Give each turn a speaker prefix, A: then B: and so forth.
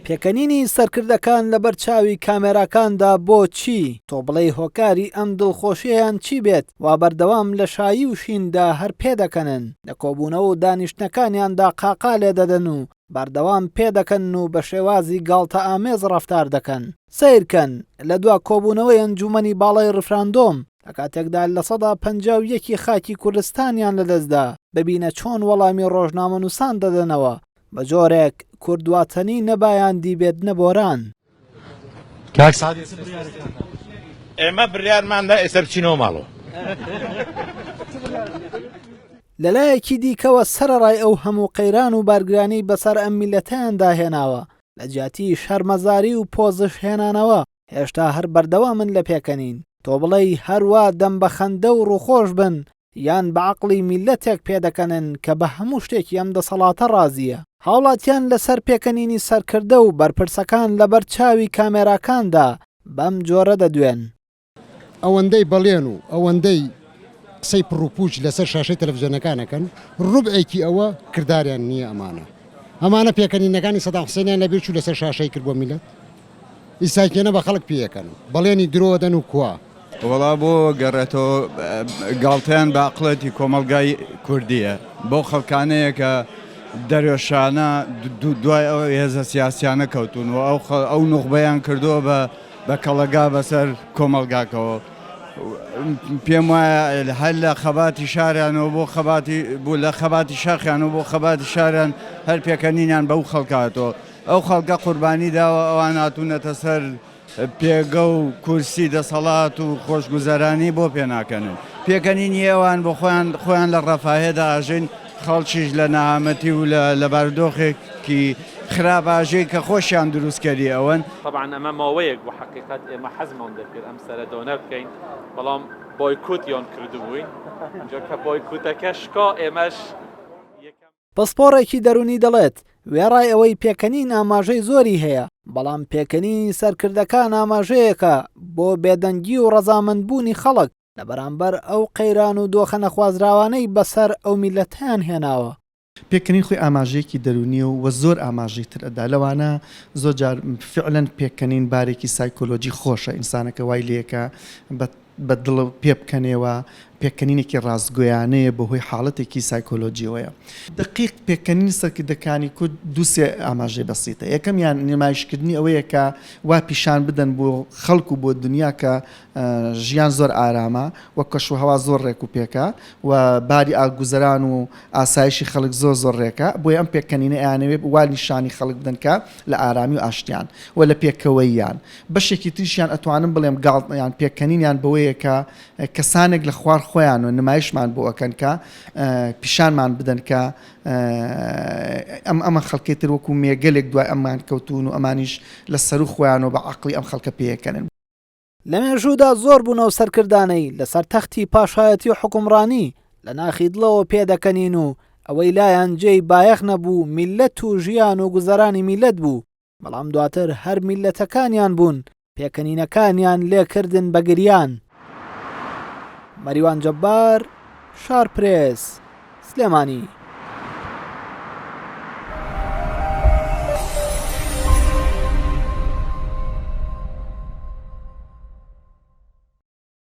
A: پێکەنینی سەرکردەکان لەبەر چاوی کامێراکاندا بۆ چی؟ تۆ بڵێی هۆکاری ئەم دڵخۆشیەیان چی بێت وا بەردەوام لە شایی و شیندا هەر پێدەکەنن؟ لە کۆبوونەوە و دانیشتنەکانیاندا قاقا لێدەدەن و بەردەوام پێدەکەنن و بە شێوازی گاڵتەئامێز ڕەفتار دەکەن. سەیرکەن لە دوا کۆبوونەوەی ئەنجوومەنی باڵای ڕیفراندۆم لە کاتێکدا 51% ی خاکی کوردستانیان لەدەستدا، ببینە چۆن وەڵامی ڕۆژنامەنووسان دەدەنەوە، بە جۆرێک کورد واتەنی نە بایان دیبێت نە بۆران.
B: کاک سەعد ئێستا بڕیارێکتان دا؟
C: ئێمە بڕیارمان دا ئێستا بچینەوە ماڵەوە.
A: لەلایەکی دیکەوە سەرەڕای ئەو هەموو قەیران و بارگرانیەی بەسەر ئەم میللەتەیاندا هێناوە، لە جیاتی شەرمەزاری و پۆزش هێنانەوە، هێشتا هەر بەردەوامن لە پێکەنین. تۆ بڵێی هەر وا دەم بە خەندە و ڕووخۆش بن یان بە عەقڵی میللەتێک پێدەکەنن کە بە هەموو شتێکی ئەم دەسەڵاتە ڕازییە. هاوڵاتیان لەسەر پێکەنینی سەرکردە و بەرپرسەکان لەبەر چاوی کامێراکاندا بەم جۆرە دەدوێن.
D: ئەوەندەی بەڵێن و ئەوەندەی قسەی پڕوپوچ لەسەر شاشەی تەلەفزیۆنەکان ئەکەن ڕوبعێکی ئەوە کرداریان نییە ئەمانە ئەمانە پێکەنینەکانی سەدام حسێنیان لەبیر چوو لەسەر شاشەی کرد بۆ میلەت ئیساکێنە بە خەڵک پێیەکەن بەڵێنی درۆ ئەدەن و کوا.
E: وەڵا بۆ گەڕێتەوە گاڵتەیان بە عەقڵێتی کۆمەڵگای کوردیە بەو خەڵکانەیە کە دەروێشانە دوای ئەو هێزە سیاسیانە کەوتون و ئەو نوخبەیان کردووە بە بە کەڵەگا بەسەر کۆمەڵگاکەوە پێم وایە هەر لە خەباتی شاریانەوە بۆ خەباتی بۆ لە خەباتی شاخیانەوە بۆ خەباتی شاریان هەر پێکەنینیان بەو خەڵکاتەوە ئەو خەڵکە قوربانی داوە ئەوان هاتوونەتە سەر پێگە و کورسی دەسەڵات و خۆشگوزەرانی بۆ پێناکەنن پێکەنینی ئەوان بۆ خۆیان خۆیان لە ڕەفاهێدا ئاژین خەڵکیش لە نەهامەتی و لە بارودۆخێکی خراپ ئاژین کە خۆشیان دروستکەری ئەوەن.
F: تەبعەن ئەمە ماوەیەک بوو حەقیقەت ئێمە حەزمان دەکرد ئەم سەردانە بکەین بەڵام بایکۆتیان کردبووین ئینجا کە بایکۆتەکە شکا ئێمەش یەکەم.
A: پسپۆڕێکی دەروونی دەڵێت، وێڕای ئەوەی پێکەنین ئاماژەی زۆری هەیە، بەڵام پێکەنینی سەرکردەکان ئاماژەیەکە بۆ بێدەنگی و ڕەزامەندبوونی خەڵک لە بەرامبەر ئەو قەیران و دۆخە نەخوازراوانەی بەسەر ئەو میللەتەیان هێناوە.
G: پێکەنین خۆی ئاماژەیەکی دەروونیە و زۆر ئاماژەی تر ئەدا لەوانە زۆر جار فعلەن پێکەنین بارێکی سایکۆلۆجی خۆشە ئینسانەکە وای لێکا بە بە دڵ پێ بکەنێ و پێکەنینێکی ڕاستگۆیانەیە بە هۆی حاڵەتێکی سایکۆلۆجیەوەیە. دەقیق پێکەنینی سەرکردەکانی کورد دوو سێ ئاماژەی بەسیتە یەکەمیان نمایشکردنی ئەوەیە کە وا پیشان بدەن بۆ خەڵک و بۆ دنیا کە ژیان زۆر ئارامە و کەشوهەوا زۆر ڕێک و پێکە و باری ئاگوزەران و ئاسایشی خەڵک زۆر زۆر ڕێکە، بۆیە ئەم پێکەنینە ئەیانەوێت وا نیشانی خەڵک بدەن کە لە ئارامی و ئاشتیان و لە پێکەوەییان. بەشێکی تریشیان ئەتوانم بڵێم گاڵ یان پێکەنینیان بەوەیە کە کەسانێک لە خوار خۆیان و نمایشمان بۆ ئەکەن کە پیشانمان بدەن کە ئەم ئەمە خەڵکی تر وەکو مێگەلێک دوای ئەمان کەوتوون و ئەمانیش لە سەروو خۆیانەوە بە عەقڵی ئەم خەڵکە پێکەنن.
A: لە مێژوودا زۆر بوون ئەو سەرکردانەی لەسەر تەختی پاشایەتی و حوکمڕانی لە ناخی دڵەوە پێدەکەنین و ئەوەی لایان جێی بایەخ نەبوو میللەت و ژیان و گوزەرانی میللەت بوو، بەڵام دواتر هەر میللەتەکانیان بوون پێکەنینەکانیان لێکردن بە گریان. مەریوان جەبار، شارپرێس، سلێمانی.